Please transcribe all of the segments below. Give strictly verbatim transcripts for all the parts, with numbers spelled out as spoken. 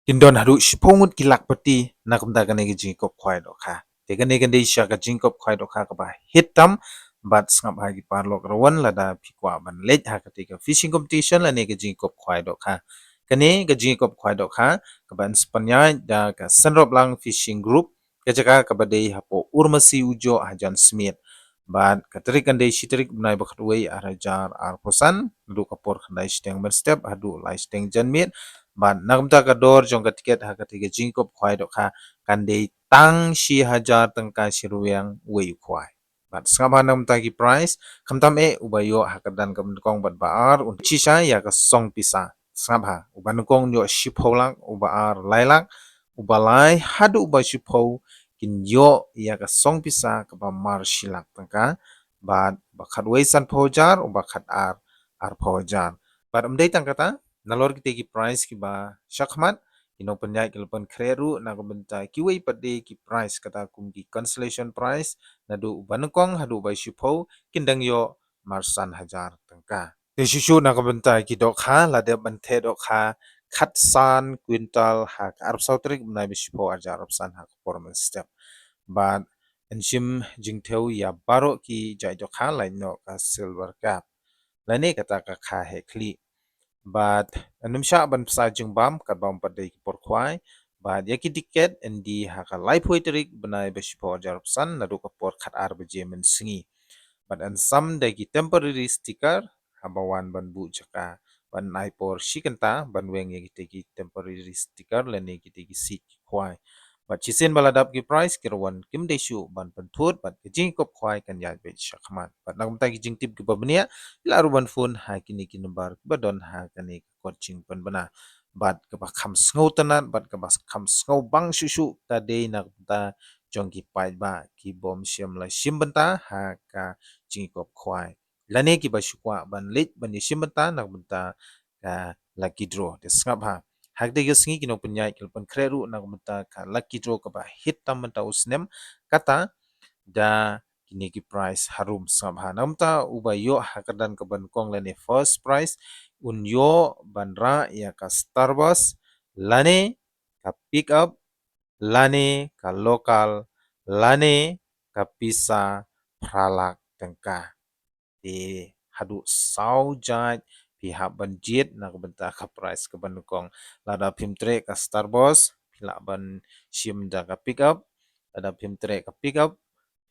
Kin don haduh shiphew ngut ki lak pati na ka bynta kane ka jingïakop khwai dohkha. Te kane kan dei shisha ka jingïakop khwai dohkha kaba hit tam, bad sngap ha ki paralok rawan, lada phi kwah ban leit ha kata ka fishing competition lane ka jingïakop khwai dohkha. Kane ka jingïakop khwai dohkha kaba yn sa pynïaid da ka Senroplang Fishing Group, ka jaka kaba dei hapoh Urmasi Ujoh ha Jan Smit. Bad ka tarik kan dei shi tarik bnai ba khatwei ar hajar arphew san, naduh ka por khyndai shiteng mynstep haduh lai shiteng janmiet. Bad na ka bynta ka dor jong ka tiket ha kata ka jingïakop khwai dohkha kan dei tang shi hajar tyngka shi rwiang wei u khwai. Bad sngap ha na ka bynta ki prize, khamtam eh uba ïoh ha ka kyrdan kaba nyngkong bad ba ar un shisha ïa ka song pisa. Sngap ha, uba nyngkong ïoh shiphew lak, uba ar lai lak, uba lai haduh uba shiphew kin ïoh ïa ka song pisa kaba mar shi lak tyngka. Bad ba khatwei sanphew hajar, uba khatar arphew hajar. Bad ym dei tang kata, nalor kita ki prize kiba shakhmat, ki nongpynïaid ki la pynkhreh ruh na ka bynta kiwei pat de ki prize, kata kum ki consolation prize, naduh uba nyngkong haduh uba shiphew kin dang ïoh mar san hajar tyngka. Te shuh shuh na ka bynta ki dohkha, la dep ban theh dohkha khatsan kwintal ha ka arphew saw tarik bnai ba shiphew ar hajar arphew san ha ka por mynstep. Bad yn shim jingthew ïa baroh ki jait dohkha, lait noh ka silver carp lane kata ka kha heh khlieh. Bad yn ym shah ban pynsa jingbam katba ym pat dei ki por khwai. Bad ïa ki tiket yn die ha ka laiphew tarik bnai ba shiphew ar hajar arphew san naduh ka por khatar baje mynsngi. Bad yn sam da ki temporary sticker haba wan ban buh jaka, bad yn ai por shi kynta ban weng ïa kita ki temporary sticker lane kita ki siej ki khwai. Bad shisien ba la dap ki prize, ki rawan kim dei shuh ban pynthut, bad ka jingïakop khwai kan ïaid beit shakhmat. Bad na ka bynta ki jingtip kiba bniah, phi lah ruh ban phone ha kine ki number kiba don ha kane ka kot jingpynbna. Bad kaba kham sngewtynnat bad kaba kham sngewbang shuh shuh ka dei na ka bynta jong ki paidbah ki bym shym la shim bynta ha ka jingïakop khwai, lane kiba shu kwah ban leit ban ïashim bynta na ka bynta ka lucky draw. Te sngap ha, ha kata ka sngi ki nongpynïaid ki la pynkhreh ruh na ka bynta ka lucky draw kaba hit tam mynta u snem, kata da kine ki prize harum. Sngap ha, na ka bynta uba ïoh ha ka kyrdan kaba nyngkong lane first prize, un ïoh ban rah ïa ka Star Bus lane ka pick up lane ka local lane ka pisa phra lak tyngka. Te haduh saw jait phi hap ban jied na ka bynta ka prize kaba nyngkong. Lada phim treh ka Star Bus, phi lah ban shim da ka pick up. Lada phim treh ka pick up,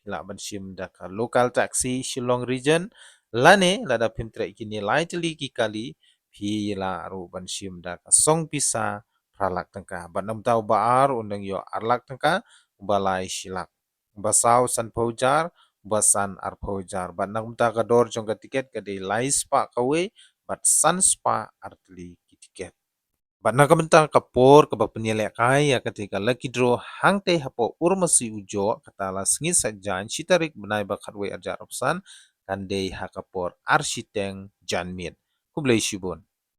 phi lah ban shim da ka local taxi Shillong Region. Lane lada phim treh kine lai tylli ki kali, phi lah ruh ban shim da ka song pisa phra lak tyngka. Bad na ka bynta uba ar un dang ïoh ar lak tyngka, uba lai shi lak, uba saw sanphew hajar, uba san arphew hajar. Bad na ka bynta ka dor jong ka tiket ka dei lai spah kawei bad san spah ar tylli ki tiket. Bad na ka bynta ka por kaba pynïalehkai ïa kata ka lucky draw hangtei hapoh Urmasi Ujoh, kata la Sngi Saitjaiñ, shi tarik bnai ba khatwei ar hajar arphew san, kan dei ha ka por ar shiteng janmiet. Khublei shibun.